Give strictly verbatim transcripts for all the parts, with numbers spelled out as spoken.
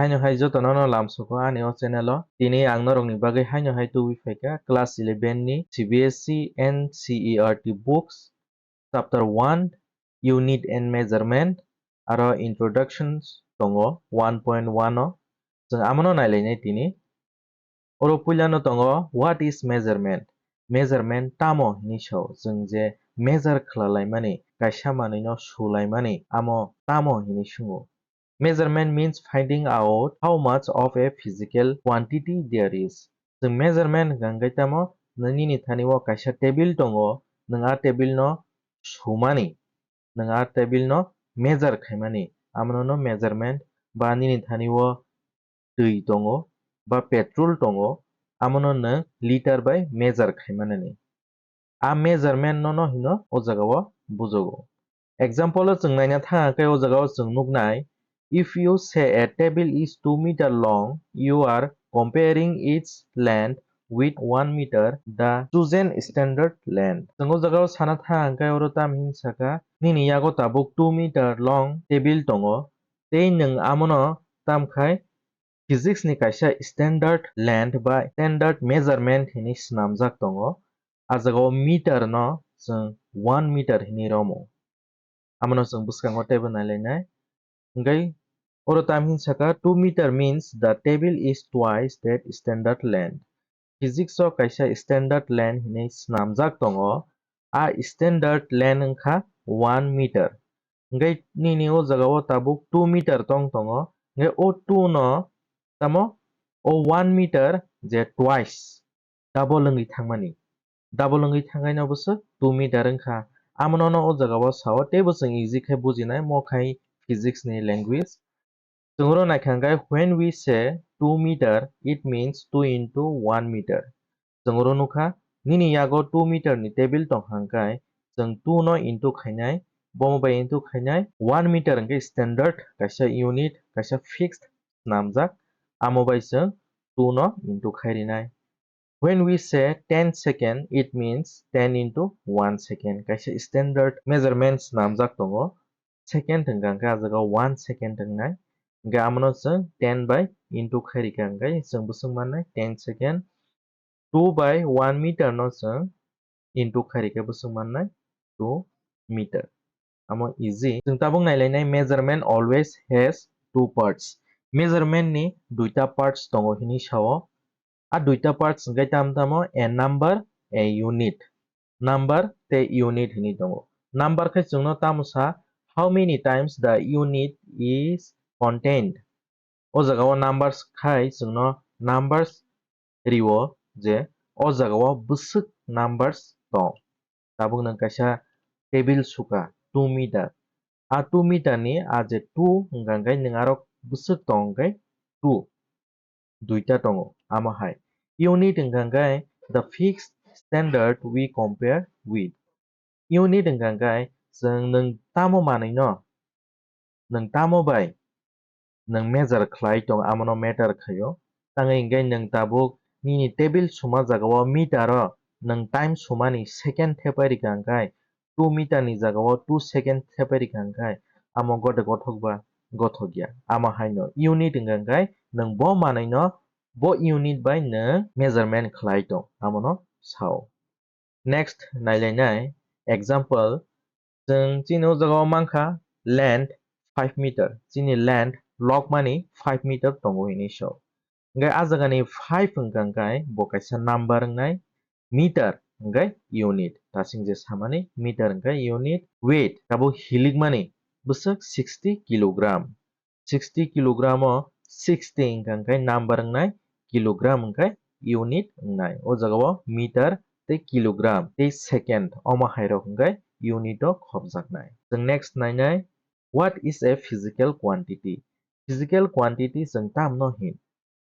Haino hai jotono no lamsoko ani o channel o. Tini ang norokni bagwi haino hai tubui phaikha class eleven ni C B S E N C E R T books, chapter one, unit and measurement, aro introductions tongo one point one o. Chwng amono nailainai tini. Oro puilano tongo, what is measurement? Measurement tamo hinwi sao? Chwng je measure khlalaimani, kaisa manwino sulaimani, amo tamo hinwi swngo? Measurement means finding out how much of a physical quantity there is. Chwng measurement hwnkha hwnkhe tamo, nini thani o kaisa table tongo, nwng a table no sumani, nwng a table no measure khaimani, amono no measurement ba nini thani o twi tongo ba petrol tongo, amono nwng liter bai measure khaimanani. A measurement no no hino o jaga o bujogo. Example o chwng naina thang khe o jaga o chwng nuknai, if you say a table is two meter long, you are comparing its length with one meter, the chosen standard length. Chwng o jaga o sana thang khe oro tam hin saka, nini yago tabuk two meter long table tongo, tei nwng amono tamkhai physics ni kaisa standard length ba standard measurement hinwi swnamjak tongo. A jaga o meter no chwng one meter hinwi romo. Amono chwng bwskango teibo nailainai. Hwnkhe oro tam hin saka, two meter means the table is twice that standard length. Physics o kaisa standard length hinwi swnamjak tongo. A standard length wngkha one meter. Hwnkhe nini o jaga o tabuk two meter tong tongo. Hwnkhe o two no tamo o one meter je twice double wngwi thangmani. Double wngwi thangkhaino bwswk two meter wngkha. Amono no o jaga o sao, teibo chwng easy khe bujinai, mo khai physics ni language. Chwng oro naikha hwnkhe, when we say two meter, it means two into one meter. Chwng oro nukha, nini yago two meter ni table tong hwnkhe chwng two no into khainai, bomo bai into khainai, one meter hwnkhe standard kaisa unit, kaisa fixed swnamjak, amo bai chwng two no into khairinai. When we say ten second, it means ten into one second. Kaisa standard measurement swnamjak tongo. Second hwnkha hwnkhe a jaga one second wngnai. Hwnkhe amono chwng ten bai into khairikha hwnkhe chwng bwswk mannai ten second. Two bai one meter no chwng into khairikhe bwswk mannai two meter. Amo easy. Chwng tabuk nailainai, measurement always has two parts. Measurement ni duita parts tongo hinwi sao. A duita parts hwnkhe tamo tamo, a number, a unit. Number tei unit hinwi tongo. Number khe chwngno tamo sa, how many times the unit is contained. O jaga o numbers khai chwngno numbers rio je o jaga o bwswk numbers tong. Tabuk nwng kaisa table suka two meter. A two meter ni a je two hwnkha hwnkhe nwng aro bwswk tong hwnkhe two. Duita tongo, amo hai. Unit hwnkha hwnkhe the fixed standard we compare with. Unit hwnkha hwnkhe chwng nwng tamo manwino, nwng tamo bai nwng measure khlai tong, amono matter khaio. Tangwi hwnkhe nwng tabuk nini table suma jagao meter o nwng time sumani second thepai rikha hwnkhe two meter ni jagao two second thepai rikha hwnkhe amo gode gothok ba gothok ya. Amo haino unit hwnkha hwnkhe nwng bo manwino bo unit bai nwng measurement khlai tong, amono sao. Next nailainai example, chwng chini o jagao mankha length five meter, chini length lokmani five meter tongo hinwi sao. Hwnkhe a jagani five hwnkha hwnkhe bo kaisa number wngnai, meter hwnkhe unit, tasing je samani meter hwnkhe unit, weight tabuk hilikmani bwswk sixty kilogram. Sixty kilogram o sixty hwnkha hwnkhe number wngnai, kilogram hwnkhe unit wngnai. O jagao meter tei kilogram tei second omo hairok hwnkhe unit o khopjaknai. Chwng next nainai, what is a physical quantity? Physical quantity chwng tamno hin?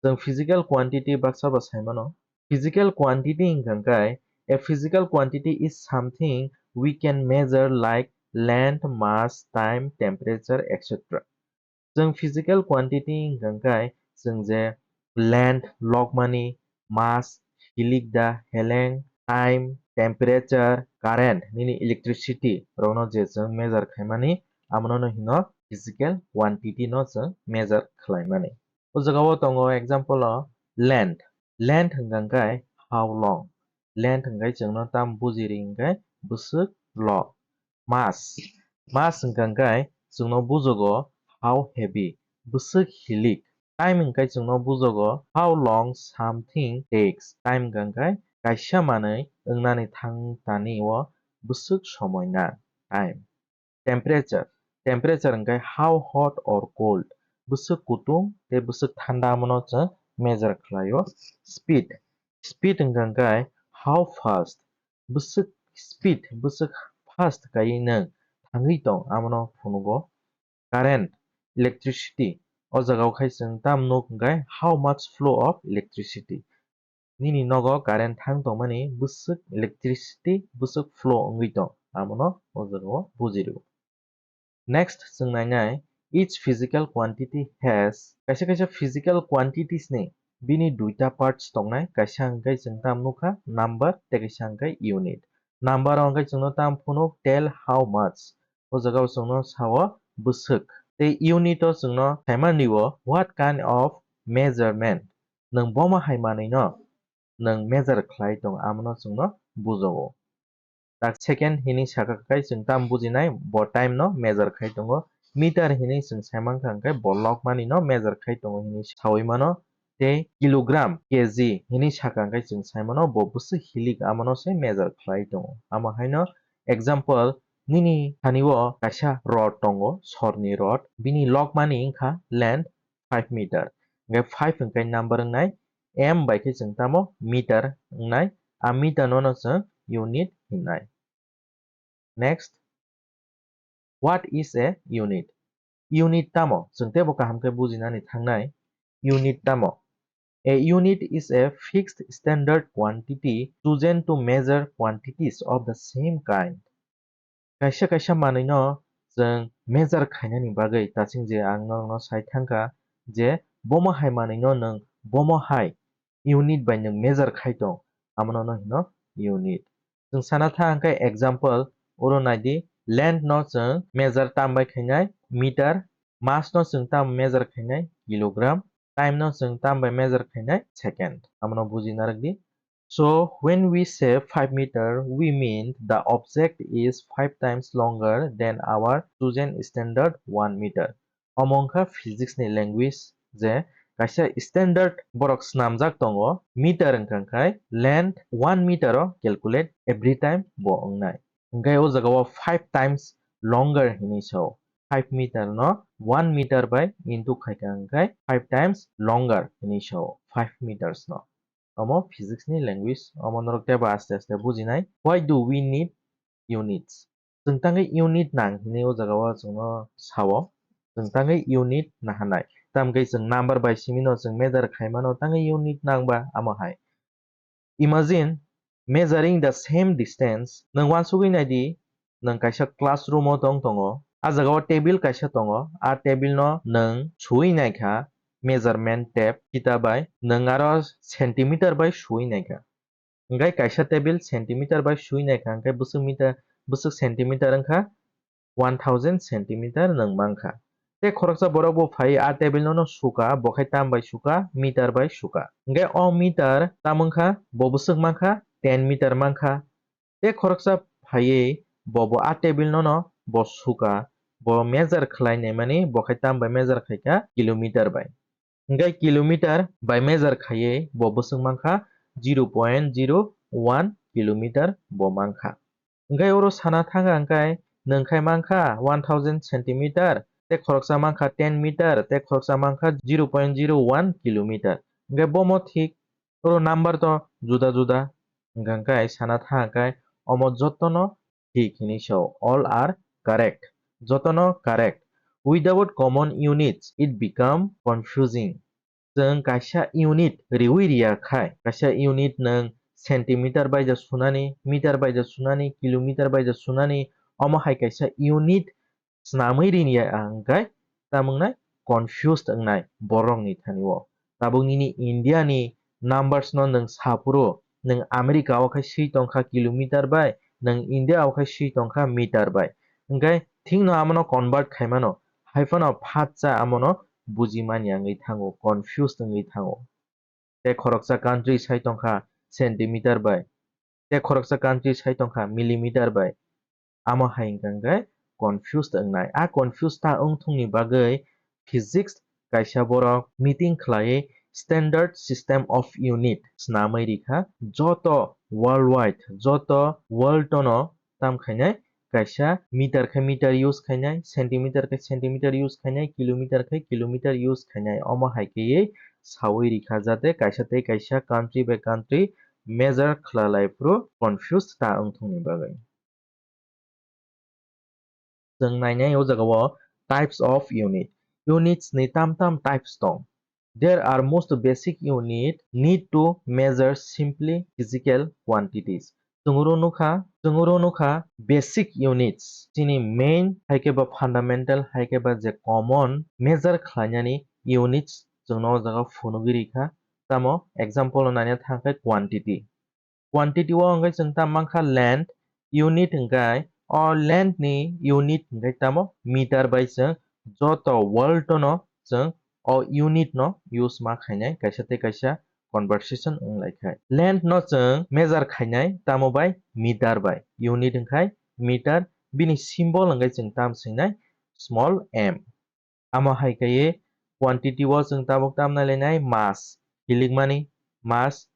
Chwng physical quantity baksa bo saimano. Physical quantity hwnkha hwnkhe, a physical quantity is something we can measure like length, mass, time, temperature, et cetera. Chwng physical quantity hwnkha hwnkhe chwng je length lokmani, mass, hilik da heleng, time, temperature, current, nini electricity rokno je chwng measure khaimani, amono no hino physical quantity no chwng measure khlaimani. O jaga o tongo example o length. Length hwnkha khe how long. Length hwnkhe chwngno tam bujiri hwnkhe bwswk lo. Mass. Mass hwnkha khe chwngno bujogo how heavy, bwswk hilik. Time hwnkhe chwngno bujogo how long something takes. Time hwnkha khe kaisa manwi wngnani thang tani o bwswk somoi nang. Time. Temperature. Temperature hwnkhe how hot or cold, bwswk kutung tei bwswk thanda, omono chwng measure khlaio. Speed. Speed hwnkha khe how fast, bwswk speed, bwswk fast kaiwi nwng thangwi tong, amono phunugo. Current, electricity, o jaga o khai chwng tam nuk hwnkhe how much flow of electricity. Nini nogo current thang tongmani bwswk electricity bwswk flow wngwi tong, amono o jaga o bujirw. Next chwng nainai, each physical quantity has, kaisa kaisa physical quantities ni bini duita parts tongnai, kaisa hwnkhe chwng tam nukha number tei kaisa hwnkhe unit. Number o hwnkhe chwngno tam phunuk tell how much, o jaga o chwngno sao bwswk. Tei unit o chwngno saimani o what kind of measurement, nwng bomo hai manwi no nwng measure khlai tong, amono chwngno bujogo. Tak second hini sakha khe chwng tam bujinai, bo time no measure khai tongo. Meter hini chwng saimankha hwnkhe bo lokmani no measure khai tongo hini sawi mano. Tei kilogram, K G hini sakha hwnkhe chwng sai mano bo bwswk hilik, amono se measure khlai tongo. Amo haino example, nini thani o kaisa rod tongo, sorni rod, bini lokmani wngkha length five meter. Hwnkhe five hwnkhe number wngnai, M bai khe chwng tamo meter wngnai, a meter no no chwng unit hinnai. Next, what is a unit? Unit tamo? Chwng teibo kaham khe bujinani thangnai. Unit tamo? A unit is a fixed standard quantity chosen to measure quantities of the same kind. Kaisa kaisa manwi no chwng measure khainani bagwi, tasing je ang norokno sai thangkha je bomo hai manwi no nwng bomo hai unit bai nwng measure khai tong, amono no hino unit. Chwng sana thang khe example, oro naidi, length no chwng measure tam bai khainai meter, mass no chwng tam measure khainai kilogram, time no chwng tam bai measure khainai second. Amono buji narwk di. So when we say five meter, we mean the object is five times longer than our chosen standard one meter. Omo wngkha physics ni language, je kaisa standard borok snamjak tongo, meter wngkha khe length one meter o calculate every time bo wngnai. Hwnkhe o jaga o five times longer hinwi sao. Five meter no one meter bai into khaikha hwnkhe five times longer hinwi sao five meters no. Omo physics ni language, omo norok teibo aste aste bujinai. Why do we need units? Chwng tangwi unit nang hinwi o jaga o chwngno sao. Chwng tangwi unit naharnai. Tamkhe chwng number bai simi no chwng measure khai mano, tangwi unit nang ba amo hai. Imagine measuring the same distance. Nwng uansugwi nai di, nwng kaisa classroom o tong tongo. A jaga o table kaisa tongo. A table no nwng sui nai kha measurement tape kita bai. Nwng aro centimeter bai sui nai kha. Hwnkhe kaisa table centimeter bai sui nai kha, hwnkhe bwswk meter, bwswk centimeter wngkha one thousand centimeter nwng mankha. Tei khoroksa borok bo phai a table no, no suka, bo khai tam bai suka, meter bai suka. Hwnkhe o meter tam wngkha, bo bwswk mankha ten meter mankha. Tei khoroksa phaiwi bo, bo a table no, no bo suka, bo measure khlai nai mani, bo khai tam bai measure khaikha kilometer bai. Hwnkhe kilometer bai measure khaiwi bo bwswk mankha zero point zero one kilometer bo mankha. Hwnkhe oro sana thangkha hwnkhe nwng khai mankha one thousand centimeter, tei khoroksa mankha ten meter, tei khoroksa mankha zero point zero one kilometer. Hwnkhe bomo thik, oro number to juda juda. Hwnkhe sana thangkha omo jotono thik hinwi sao, all are correct, jotono correct. Without common units, it become confusing. Chwng kaisa unit riwi riya khai, kaisa unit nwng centimeter bai ja sunani, meter bai ja sunani, kilometer bai ja sunani, omo hai kaisa unit swnamwi rini ya ang khe, tamo wngnai confused wngnai borokni thani o. Tabuk nini India ni numbers no nwng sa phuru, nwng America o khai swi tongkha kilometer bai, nwng India o khai swi tongkha meter bai. Hwnkhe thikno amono convert khai mano, hai phano phatsa amono buji manya wngwi thango, confused wngwi thango. Tei khoroksa country sai tongkha centimeter bai, tei khoroksa country sai tongkha millimeter bai. Amo hai hwnkha hwnkhe confused wngnai. A confused ta wngthungni bagwi physics kaisa borok meeting khlaiwi standard system of unit swnamwi rikha. Joto worldwide, joto world no tam khainai, kaisa meter khe meter use khainai, centimeter khe centimeter use khainai, kilometer khe kilometer use khainai. Omo hai khe sawi rikha jate kaisa tei kaisa country by country measure khwlalai phuru confused ta wngthungni bagwi. Chwng nainai o jagao types of unit. Units ni tam tam types tong. There are most basic unit need to measure simply physical quantities. Chwnguro nukha, chwnguro nukha basic units. Chini main hai khe ba fundamental hai khe ba je common measure khlainani units chwngno o jaga phunugwi rikha. Tamo example no naina thangkhe quantity. Quantity o hwnkhe chwng tam mankha length, unit hwnkhe o length ni unit hwnkhe tamo meter bai chwng joto world no chwng o unit no use ma khainai kaisa tei kaisa conversation wnglaikhai. Length no chwng measure khainai tamo bai meter bai, unit hwnkhe meter, bini symbol hwnkhe chwng tam swingnai small m. Amo hai kaiye quantity o chwng tabuk tam nailainai mass, kilikmani mass,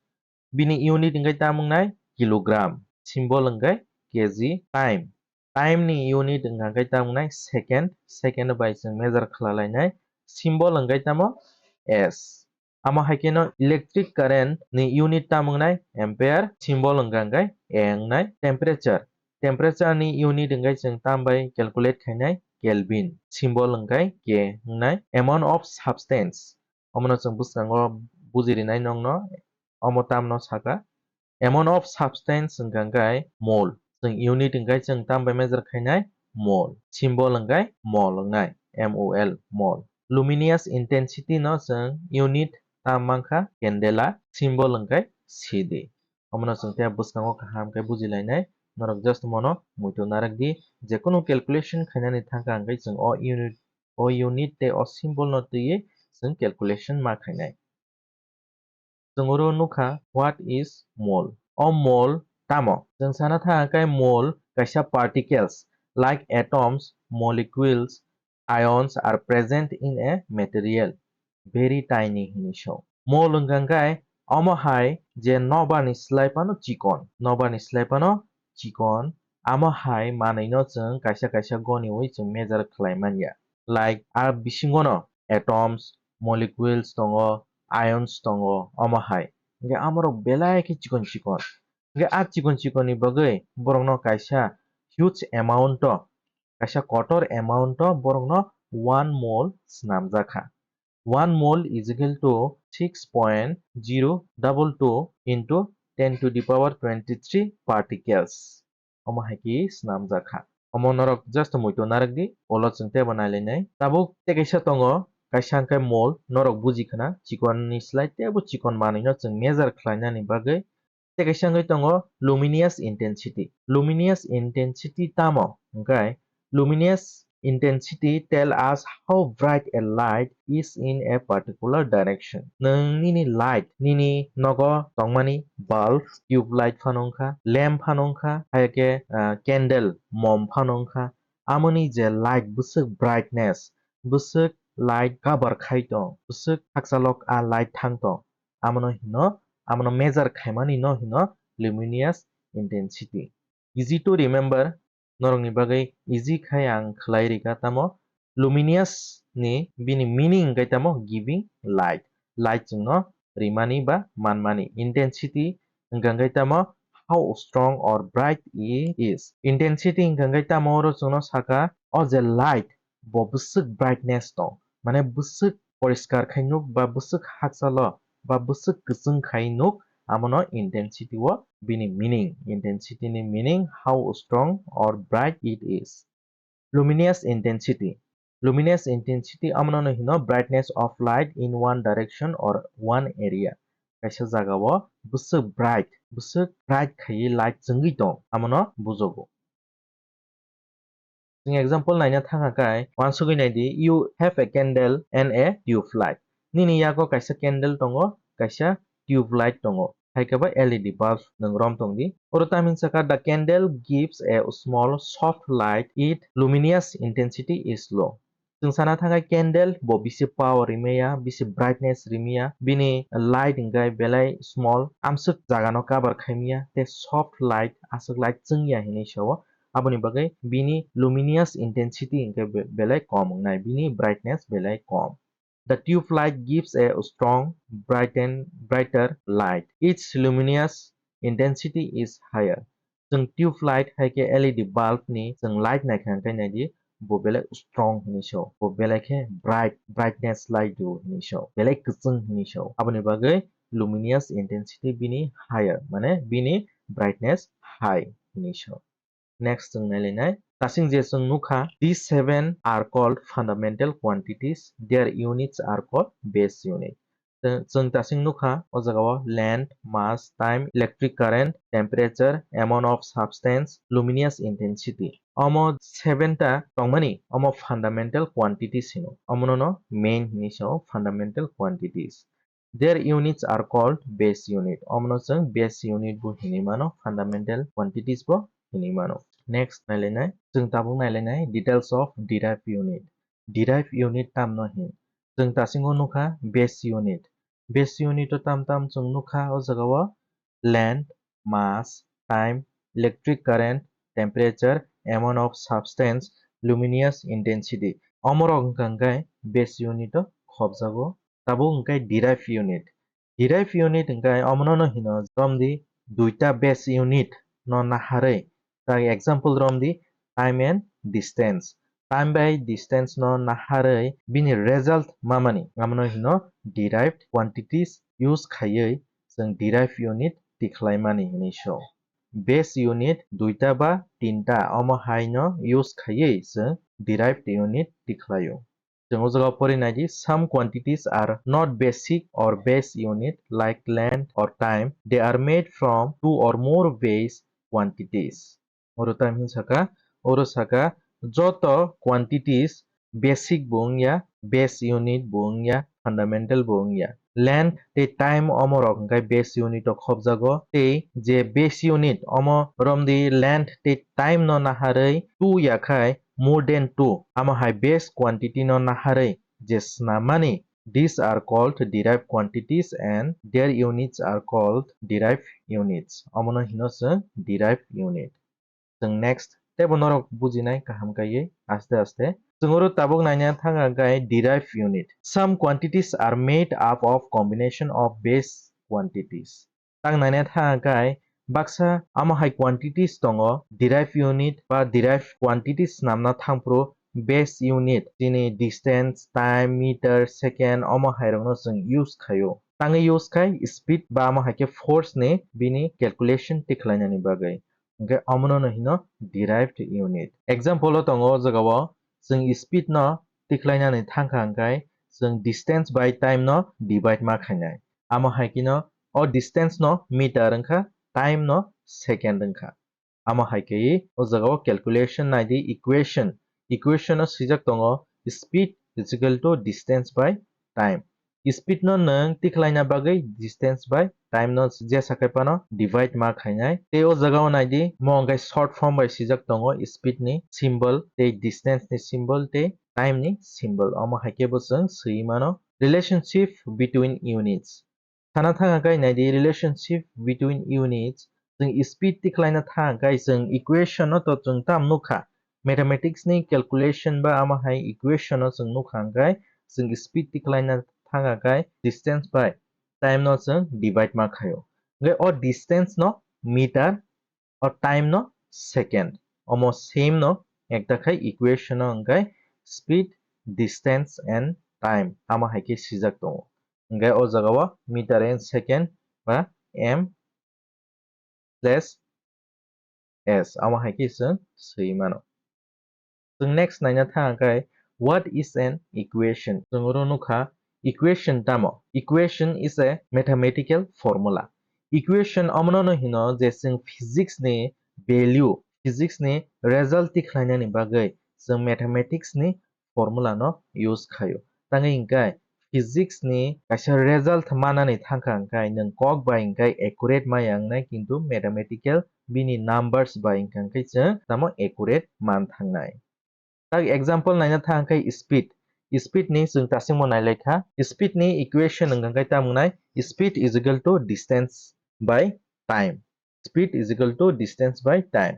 bini unit hwnkhe tam wngnai kilogram, symbol hwnkhe K G, time. Time ni unit hwnkha khe tam wngnai second, second bai chwng measure khlalainai, symbol hwnkhe tamo S. Amo hai kheno electric current ni unit tam wngnai ampere, symbol hwnkha hwnkhe A wngnai temperature. Temperature ni unit hwnkhe chwng tam bai calculate khainai Kelvin, symbol hwnkhe K wngnai. Amount of substance, omono chwng bwskango bujirinai nongno, omo tamno saka. Amount of substance hwnkha hwnkhe mole. Chwng unit hwnkhe chwng tam bai measure khainai mole. Symbol hwnkhe mole wngnai, M O L, mole. Luminous intensity no chwng unit tam mankha candela, symbol hwnkhe C D. Omono chwng tei bwskango kaham khe bujilainai. Norok just mono muitu narak di, jekunu calculation khainani thangkha hwnkhe chwng o unit, o unit tei o symbol no twiwi chwng calculation ma khainai. Chwng oro nukha, what is mole? O mole tamo? Chwng sana thangkha khe mole kaisa particles like atoms, molecules, ions are present in a material, very tiny hinwi sao. Mole wngkha khe omo hai je nobar ni slai phano chikon, nobar ni slai phano chikon, amo hai manwi no chwng kaisa kaisa goniwi chwng measure khlai manya. Like a bisingo no atoms, molecules tongo, ions tongo, omo hai. Hwnkhe amorok belai khe chikon chikon. Hwnkhe a chikon chikon ni bagwi borokno kaisa huge amount o, kaisa kotor amount o borokno one mole swnamjakha. One mole is equal to six point zero double two into ten to the power twenty-three particles. Omo hai khe swnamjak kha. Omo norok just muitu narak di, ulo chwng teibo nailainai. Tabuk tei kaisa tongo, kaisa hwnkhe mole, norok buji khna, chikon ni slai teibo chikon manwi no chwng measure khlainani bagwi. Tei kaisa wngwi tongo luminous intensity. Luminous intensity tamo hwnkhe luminous intensity tell us how bright a light is in a particular direction. Nwng nini light, nini nogo tongmani bulb, tube light phano wngkha, lamp phano wngkha, hai khe, ah, candle, mom phano wngkha. Amoni je light bwswk brightness, bwswk light cover khai tong, bwswk hakchalok a light thang tong, amono hino, amono measure khaimani no hino luminous intensity. Easy to remember, norokni bagwi easy khai ang khlai rikha tamo. Luminous ni bini meaning hwnkhe tamo giving light. Light chwngno rimani ba manmani. Intensity hwnkha hwnkhe tamo how strong or bright it is. Intensity hwnkha hwnkhe tamo oro chwngno saka o je light bo bwswk brightness tong, mane bwswk poriskar khai nuk ba bwswk hakchalo ba bwswk kwchwng khai nuk, amono intensity o bini meaning, intensity ni meaning how strong or bright it is. Luminous intensity. Luminous intensity amono no hino brightness of light in one direction or one area. Kaisa jagao bwswk bright, bwswk bright khaiwi light chwngwi tong, amono bujogo. Chwng example naina thangkha khe, uansugwi naidi, you have a candle and a tube light. Nini yago kaisa candle tongo, kaisa tube light tongo, hai khe ba L E D bulb nwng rom tongdi. Oro tamni sakha, the candle gives a small soft light, its luminous intensity is low. Chwng sana thangkha candle bo bisi power rimaya, bisi brightness rimaya, bini light hwnkhe belai small, amswk jagano cover khaimaya, tei soft light, aswk light chwngya hinwi sao. Aboni bagwi bini luminous intensity hwnkhe be-, belai kom wngnai, bini brightness belai kom. The tube light gives a strong, brighten, brighter light. Its luminous intensity is higher. Chwng tube light hai khe L E D bulb ni chwng light naikha hwnkhe naidi, bo belai strong hinwi sao, bo belai khe bright, brightness light o hinwi sao, belai kwchwng hinwi sao. Aboni bagwi luminous intensity bini higher, mane bini brightness high hinwi sao. Next chwng nailainai, tasing je chwng nukha, these seven are called fundamental quantities, their units are called base unit. Chwng, chwng tasing nukha o jagao length, mass, time, electric current, temperature, amount of substance, luminous intensity. Omo seven ta tongmani, omo fundamental quantities hino. Omono no main hinwi sao, fundamental quantities. Their units are called base unit. Omono chwng base unit bo hinwi mano, fundamental quantities bo hinwi mano. Next nailainai, chwng tabuk nailainai details of derived unit. Derived unit tamno hin? Chwng tasingo nukha base unit. Base unit o tam tam chwng nukha o jagao length, mass, time, electric current, temperature, amount of substance, luminous intensity. Omorok wngkha hwnkhe base unit o khopjago. Tabuk hwnkhe derived unit. Derived unit hwnkhe omono no hino, romdi duita base unit no naharwi. Tai example romdi time and distance. Time bai distance no naharwi bini result mamani, amono hino derived quantities use khaiwi chwng derived unit tikhlaimani hinwi so. Base unit duita ba tinta omo hai no use khaiwi chwng derived unit tikhlaio. Chwng o jaga pori naidi, some quantities are not basic or base unit like length or time. They are made from two or more base quantities. Oro time hin saka, oro saka, joto quantities basic bo wngya, base unit bo wngya, fundamental bo wngya. Length tei time omo rok hwnkhe base unit o khopjago, tei je base unit omo romdi length tei time no naharwi two ya khai more than two, amo hai base quantity no naharwi je snamani, these are called derived quantities and their units are called derived units. Omono hino chwng derived unit. Chwng next teibo norok bujinai kaham kaiwi aste aste. Chwng oro tabuk naina thang kha derived unit. Some quantities are made up of combination of base quantities. Tang naina thang kha baksa amo hai quantities tongo, derived unit ba derived quantities namna thangphuru base unit, chini distance, time, meter, second, omo hai rokno chwng use khaio. Tangwi use khai speed ba amo hai khe force ni bini calculation tikhlainani bagwi. Hwnkhe omono no hino derived unit. Example o tongo o jagao chwng speed no tikhlainani thangkha hwnkhe chwng distance by time no divide ma khainai. Amo hai kheno o distance no meter wngkha, time no second wngkha. Amo hai khe o jagao calculation naidi equation. Equation o swijak tongo speed is equal to distance by time. Speed no nwng tikhlaina bagwi distance by time no jesa khai phano divide ma khainai. Tei o jagao naidi, mo hwnkhe short form bai swijak tongo speed ni symbol tei distance ni symbol tei time ni symbol. Omo hai khe bo chwng swi mano. Relationship between units. Sana thang kha naidi relationship between units. Chwng speed tikhlaina thang kha chwng equation no to chwng tam nukha. Mathematics ni calculation ba amo hai equation no chwng nukha hwnkhe chwng speed tikhlaina thang kha distance by time no chwng divide ma khaio. Hwnkhe o distance no meter, o time no second. Omo same no ekta khai equation no hwnkhe speed, distance and time amo hai khe swijak tongo. Hwnkhe o jagao meter and second ba M slash S amo hai khe chwng swi mano. Chwng next naina thang kha, what is an equation? Chwng oro nukha equation tamo? Equation is a mathematical formula. Equation omono no hino je chwng physics ni value, physics ni result tikhlainani bagwi chwng mathematics ni formula no use khaio. Tangwi hwnkhe physics ni kaisa result manani thangkha hwnkhe nwng kok bai hwnkhe accurate maya wngnai, kintu mathematical bini numbers bai hwnkhe chwng tamo accurate man thangnai. Tak example naina thang khe speed. Speed ni chwng tasingmo nailai kha. Speed ni equation wngkha khe tamo wngnai, speed is equal to distance by time. Speed is equal to distance by time.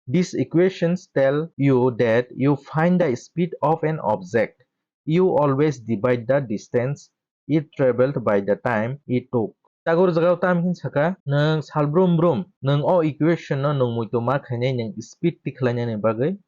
These equations tell you that you find the speed of an object. You always divide the distance it traveled by the time it took. Tagor jagao tam hin saka, nwng sal brum brum, nwng o equation no nwng muitu ma khainai nwng speed tikhlainani bagwi.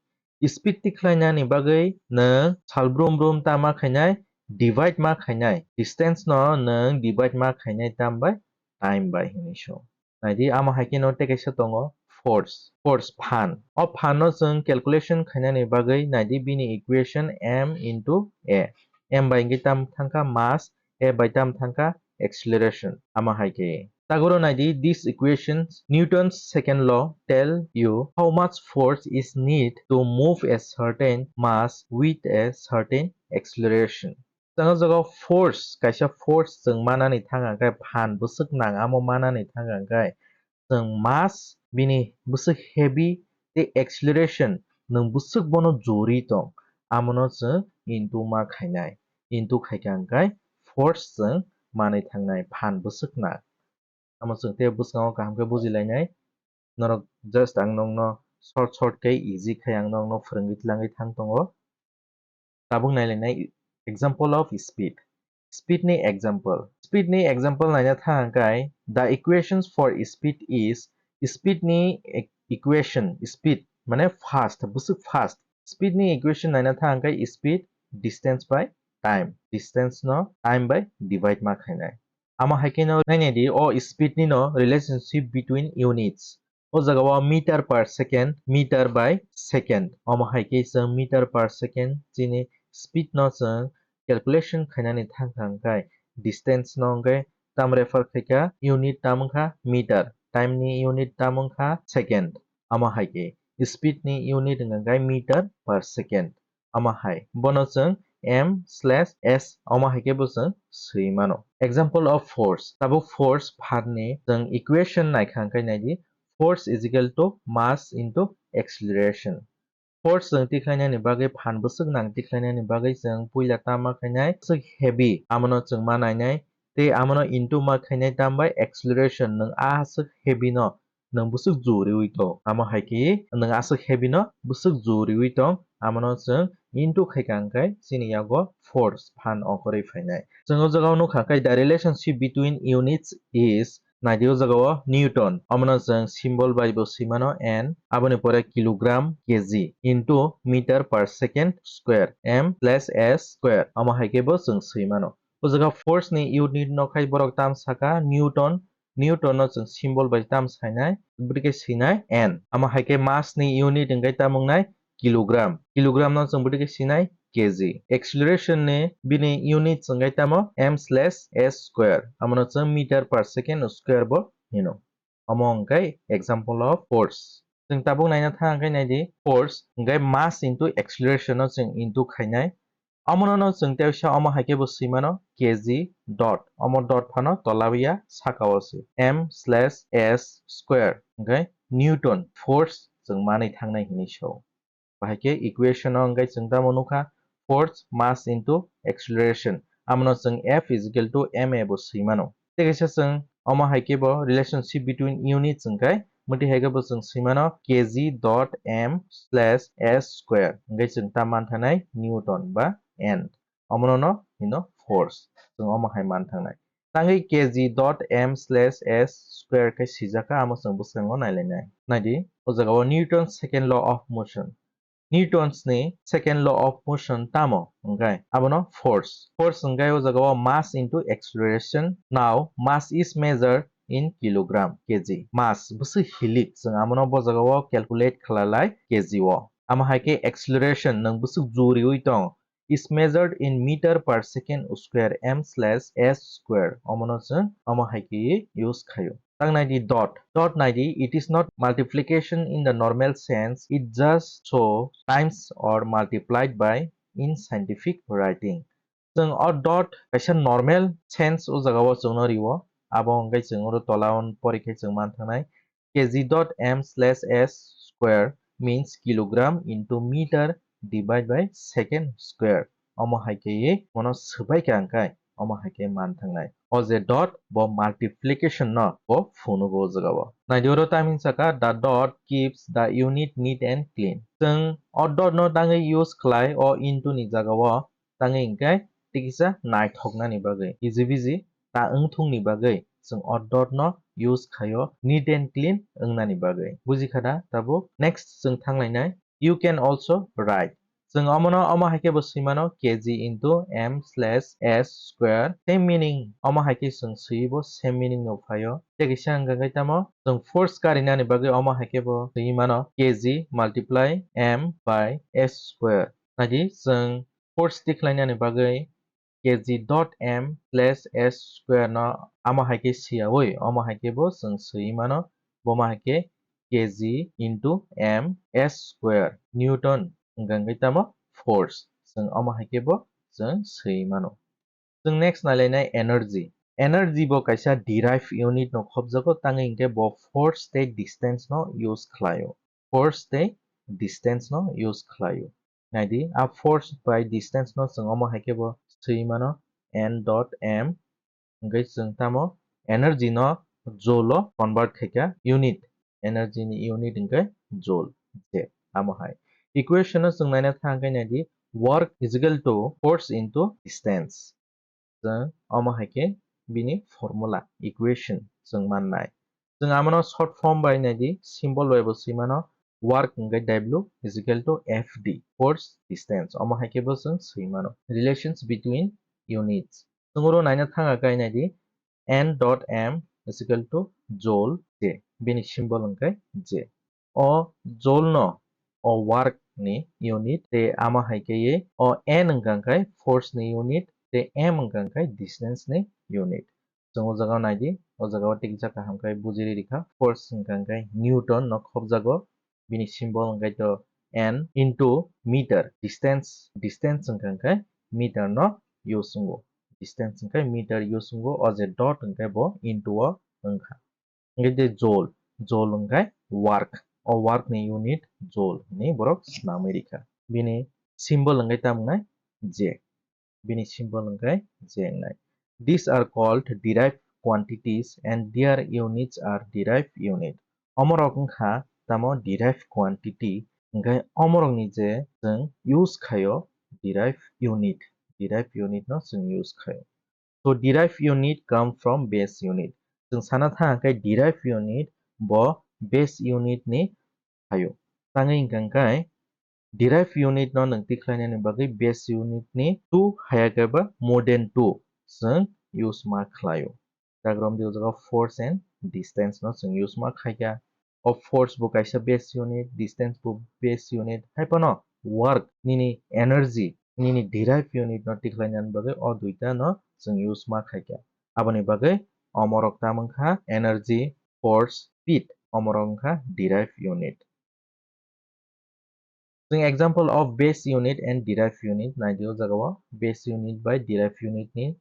Speed tikhlainani bagwi nwng sal brum brum ta ma khainai, divide ma khainai. Distance no nwng divide ma khainai tam bai, time bai hinwi so. Naidi, amo hai khe no tei kaisa tongo force. Force phan. O phan no chwng calculation khainani bagwi naidi bini equation m into a. M bai hwnkhe tam thangkha mass, a bai tam thangkha acceleration. Amo hai khe. Tagoro naidi, these equations, Newton's second law tell you how much force is need to move a certain mass with a certain acceleration. Chwng o jaga force, kaisa force chwng manani thang hwnkhe phan bwswk nang amo manani thang hwnkhe chwng mass bini bwswk heavy tei acceleration nwng bwswk bono jori tong, amono chwng into ma khainai. Into khaikha hwnkhe force chwng manwi thangnai phan bwswk nang. Amo chwng tei bwskango kaham khe bujilainai. Norok just ang nokno short short khe easy khai ang nokno phwrwngwi tlangwi thang tongo. Tabuk nailainai example of speed. Speed ni example. Speed ni example naina thang kai, the equations for speed is, speed ni e-, equation, speed mane fast, bwswk fast. Speed ni equation naina thang kai speed distance by time. Distance no time by divide ma khainai. Amo hai khe no nainai di o speed ni no relationship between units. O jaga o meter per second, meter by second. Omo hai khe chwng meter per second chini speed no chwng calculation khainani thang thang khe distance no hwnkhe tam refer khaikha, unit tam wngkha meter, time ni unit tam wngkha second. Omo hai khe speed ni unit wngkha meter per second. Omo hai. Bono chwng m slash s omo hai khe bo chwng swi mano. Example of force. Tabuk force phan ni chwng equation naikha hwnkhe naidi, force is equal to mass into acceleration. Force chwng tikhlainani bagwi phan bwswk nang tikhlainani bagwi chwng puila tama khainai bwswk heavy, amono chwng ma nainai, tei amono into ma khainai tam bai acceleration, nwng a aswk heavy no nwng bwswk juriwi tong. Amo hai khe nwng aswk heavy no bwswk juriwi tong, amono chwng into khaikha hwnkhe chini yago force phan ongkhorwi phainai. Chwng o jaga o nukha khe the relationship between units is, naidi o jaga o Newton, omono chwng symbol bai bo swi mano n, aboni pore kilogram, kg into meter per second square, m slash s square, omo hai khe bo chwng swi mano. O jaga force ni unit no khai borok tam saka Newton, Newton no chwng symbol bai tam sainai, bwdikhe swinai n. Amo hai khe mass ni unit hwnkhe tamo wngnai kilogram. Kilogram no chwng bwdikhe swinai kg. Acceleration ni bini unit hwnkhe tamo m slash s square. Amono chwng meter per second square bo hino. Omo hwnkhe example of force. Chwng tabuk naina thang hwnkhe naidi force hwnkhe mass into acceleration no chwng into khainai. Omono no chwng tei sa omo hai khe bo swi mano kg dot. Omo dot phano tola ya saka o se m slash s square hwnkhe Newton force chwng manwi thangnai hinwi sao. Bahai khe equation o hwnkhe chwng tamo nukha force mass into acceleration. Amono chwng F is equal to ma bo swi mano. Tei kaisa chwng omo hai khe bo relationship between units hwnkhe, mwtwi hai khe bo chwng swi mano kg dot m slash s square. Hwnkhe chwng ta manthanai Newton ba n. Omono no hino force. Chwng omo hai manthangnai. Tangwi kg dot m slash s square khe swijak kha, amo chwng bwskango nailainai. Naidi, o jaga o Newton's second law of motion. Newton's ni second law of motion tamo hwnkhe abono force. Force hwnkhe o jaga o mass into acceleration. Now mass is measured in kilogram, kg. Mass bwswk hilik, chwng amono bo jaga o calculate khlailai kg o. Amo hai khe acceleration nwng bwswk juriwi tong, is measured in meter per second square m slash s square. Omono chwng omo hai khe use khaio. Tang naidi dot. Dot naidi, it is not multiplication in the normal sense, it just show times or multiplied by in scientific writing. Chwng o dot kaisa normal sense o jaga o chwngno rio, abo hwnkhe chwng oro tola o pori khe chwng manthangnai, kg dot m slash s square means kilogram into meter divide by second square. Omo hai khe ye mono swbai kha hwnkhe omo hai khe manthangnai. O je dot bo multiplication no bo phunugo o jaga o. Naidi oro tamni saka, the dot keeps the unit neat and clean. Chwng o dot no tangwi use khlai o into ni jaga o tangwi hwnkhe tikisa naithoknani bagwi, iji biji ta wngthungni bagwi chwng o dot no use khaio neat and clean wngnani bagwi. Buji kha da tabuk? Next chwng thanglainai, you can also write. Chwng omono omo hai khe bo swi mano, kg into m slash s square. Same meaning, omo hai khe chwng swiwi bo same meaning no phaio. Tei kisa hwnkha khe tamo chwng force karinani bagwi omo hai khe bo swiwi mano, kg multiply m by s square. Naidi chwng force tikhlainani bagwi kg dot m slash s square no amo hai khe siyawi, omo hai khe bo chwng swiwi mano, bomo hai khe kg into m s square newton hwnkha hwnkhe tamo force, chwng omo hai khe bo chwng swiwi mano. Chwng next nailainai energy. Energy bo kaisa derived unit no khopjago, tangwi hwnkhe bo force tei distance no use khlaio. Force tei distance no use khlaio. Naidi, a force bai distance no chwng omo hai khe bo swi mano, n dot m. Hwnkhe chwng tamo energy no joule o convert khai kha, unit, energy ni unit hwnkhe joule, je amo hai. Equation no chwng naina thang khe naidi, work is equal to force into distance. Chwng omo hai khe bini formula, equation chwng mannai. Chwng amono short form bai naidi, symbol bai bo swi mano, work hwnkhe W is equal to F D, force distance. Omo hai khe bo chwng swi mano. Relations between units. Chwng oro naina thang khe naidi, N dot M is equal to joule J. Bini symbol hwnkhe J. O joule no o work ni unit, tei amo hai khe ye o N wngkha khe force ni unit, tei M wngkha khe distance ni unit. Chwng o jaga o naidi, o jaga o tikjak kaham khe bujiri rikha, force wngkha khe newton no khopjago, bini symbol wngkha to N into meter, distance, distance wngkha khe meter no use wngo, distance wngkha meter use wngo, o je dot wngkha bo into o wngkha. Hingke je joule, joule hingke work. O work ni unit joule hinui borok swnamwi rikha. Bini symbol hingke tamo wngnai J. Bini symbol hingke J wngnai. These are called derived quantities and their units are derived unit. Omorok wngkha tamo derived quantity, hingke omorokni je chwng use khaio derived unit. Derived unit no chwng use khaio. So derived unit come from base unit. Chwng sana thang khe derived unit bo base unit ni phaio. Tangwi hwnkha khe derived unit no nwng tikhlainani bagwi base unit ni two haya khe ba more than two chwng use ma khlaio. Jagrom di jaga force and distance no chwng use ma khaikha. O force bo kaisa base unit, distance bo base unit, hai phano work, nini energy, nini derived unit no tikhlainani bagwi o duita no chwng use ma khaikha. Aboni bagwi omorok tamo wngkha energy, force, speed, omorok wngkha derived unit. Chwng example of base unit and derived unit naidi o jaga o, base unit bai derived unit ni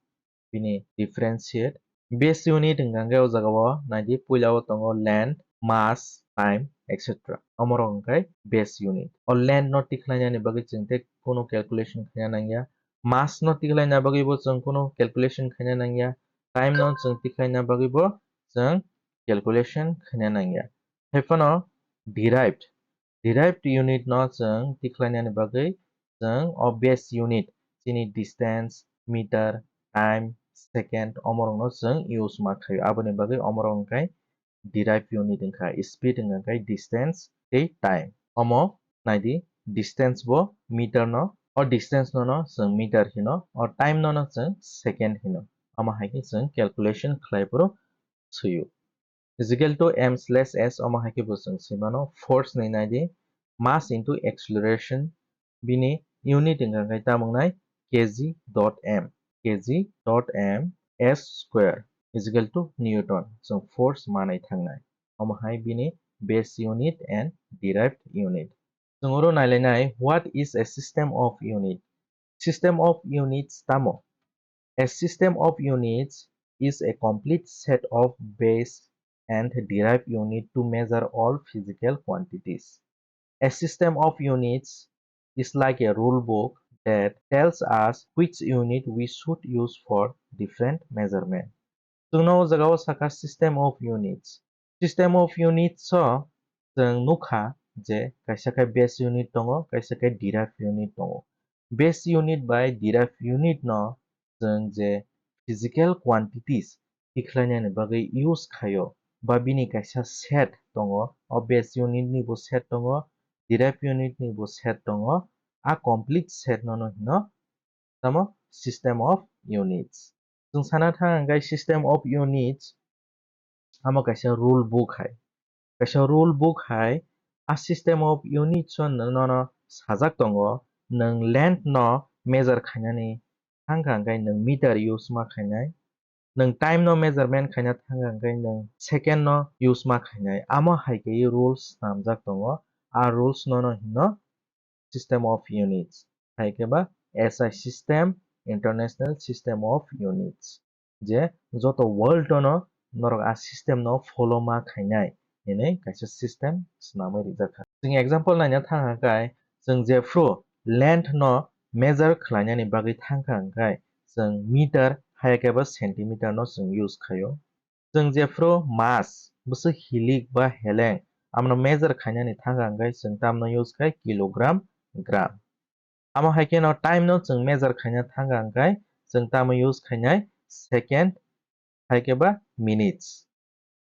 bini differentiate. Base unit hingka khe o jaga o naidi, puila o tongo length, mass, time, et cetera. Omorok hingkhe base unit. O length no tikhlainani bagwi chwng tei kuno calculation khaina nangya. Mass no tikhlaina bagwi bo chwng kuno calculation khaina nangya. Time no chwng tikhlaina bagwi bo chwng calculation khaina nangya. Hai phano derived, derived unit no chwng tikhlainani bagwi chwng o base unit, chini distance, meter, time, second, omorokno chwng use ma khaio. Aboni bagwi omorok wngkha derived unit wngkha, speed wngkha khe distance tei time. Omo naidi, distance bo meter no, o distance no no chwng meter hino, o time no no chwng second hino. Omo hai khe chwng calculation khlai phuru swiyo. Is equal to m slash s, omo hai khe bo chwng swi mano, force ni naidi, mass into acceleration, bini unit wngkha khe tamo wngnai kg dot m, kg dot m s square. is equal to newton, chwng force manwi thangnai. Omo hai bini base unit and derived unit. Chwng oro nailainai, what is a system of unit? System of units tamo? A system of units is a complete set of base and derived unit to measure all physical quantities. A system of units is like a rule book that tells us which unit we should use for different measurement. Chwngno o jaga o sakha system of units. System of units o chwng nukha je kaisa khe base unit tongo, kaisa khe derived unit tongo. Base unit bai derived unit no chwng je physical quantities tikhlainani bagwi use khaio, ba bini kaisa set tongo, o base unit ni bo set tongo, derived unit ni bo set tongo, a complete set no no hino tamo system of units. Chwng sana thang hwnkhe system of units amo kaisa rule book hai. Kaisa rule book hai a system of units o nono sajak tongo, nwng length no measure khainani thangkha hwnkhe nwng meter use ma khainai, nwng time no measurement khaina thangkha hwnkhe nwng second no use ma khainai. Amo hai khe rules snamjak tongo, a rules nono hino system of units, hai khe ba S I system, International System of Units, je joto world no norok a system no follow ma khainai hinwi kaisa system swnamwi rijak kha. Chwng example naina thang hwnkhe, chwng jephru length no measure khlainani bagwi thangkha hwnkhe, chwng meter hai khe ba centimeter no chwng use khaio. Chwng jephru mass, bwswk hilik ba heleng, abono measure khainani thangkha hwnkhe chwng tamno use khai kilogram, gram. Amo hai kheno time no chwng measure khaina thangkha hwnkhe chwng tamo use khainai second hai khe ba minutes.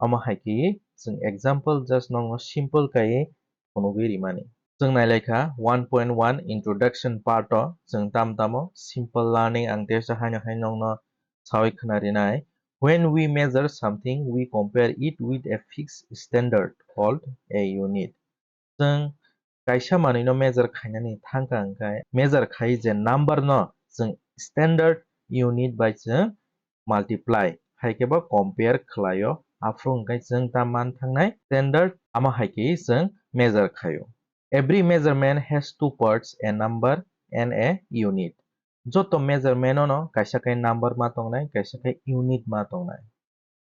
Amo hai khe chwng example just nokno simple kaiwi phunugwi rimani. Chwng nailaikha one point one introduction part o chwng tam tamo simple learning ang teisa haino hai nokno sawi khna rinai. When we measure something, we compare it with a fixed standard called a unit. Chwng kaisa manwino measure khainani thangkha hwnkhe measure khai je number no chwng standard unit bai chwng multiply hai khe bo compare khlaio, aphuru hwnkhe chwng ta man thangnai standard, amo hai khe chwng measure khaio. Every measurement has two parts, a number and a unit. Joto measurement no kaisa khe number ma tongnai, kaisa khe unit ma tongnai.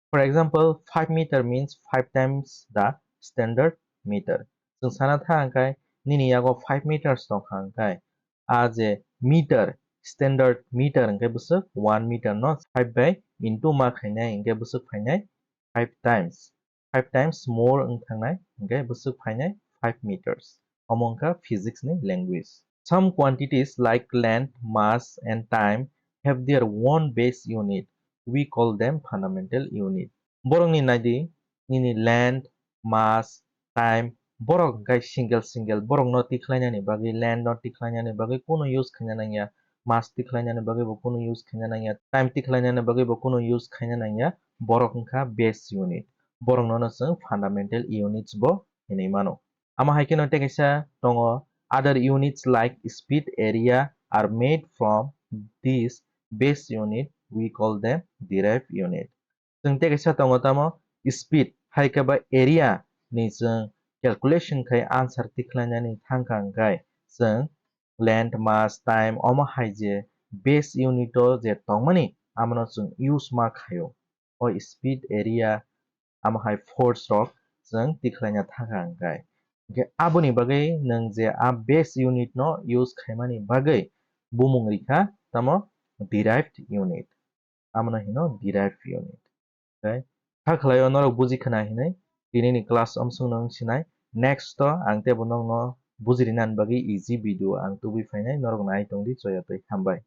For example, five meter means five times the standard meter. Chwng sana thang hwnkhe nini yago five meters tongkha hwnkhe a je meter, standard meter hwnkhe bwswk one meter no five bai into ma khainai hwnkhe bwswk phainai five times. Five times more wng thangnai hwnkhe bwswk phainai five meters. Omo wngkha physics ni language. Some quantities like length, mass and time have their own base unit. We call them fundamental unit. Borokni naidi, nini length, mass, time, borok hwnkhe single single, borokno tikhlainani bagwi, length no tikhlainani bagwi kunu use khaina nangya, mass tikhlainani bagwi bo kunu use khaina nangya, time tikhlainani bagwi bo kunu use khaina nangya, borok wngkha base unit. Borokno no chwng fundamental units bo hinwi mano. Amo hai kheno tei kaisa tongo, other units like speed, area are made from this base unit, we call them derived unit. Chwng tei kaisa tongo tamo speed hai khe ba area ni chwng calculation khai answer tikhlainani thangkha hwnkhe chwng length, mass, time omo hai je base unit o je tongmani, abono chwng use ma khaio. O speed, area, amo hai force rok chwng tikhlaina thangkha hwnkhe. Hwnkhe aboni bagwi nwng je a base unit no use khaimani bagwi bumung rikha tamo derived unit. Abono hino derived unit. Hwnkhe kha khlaio norok buji khna hinwi tinini class omsong no wng sinai. Next o ang teibo nokno buji rinani bagwi easy video ang tubui phainai, norok nai tongdi, choya twi hambai.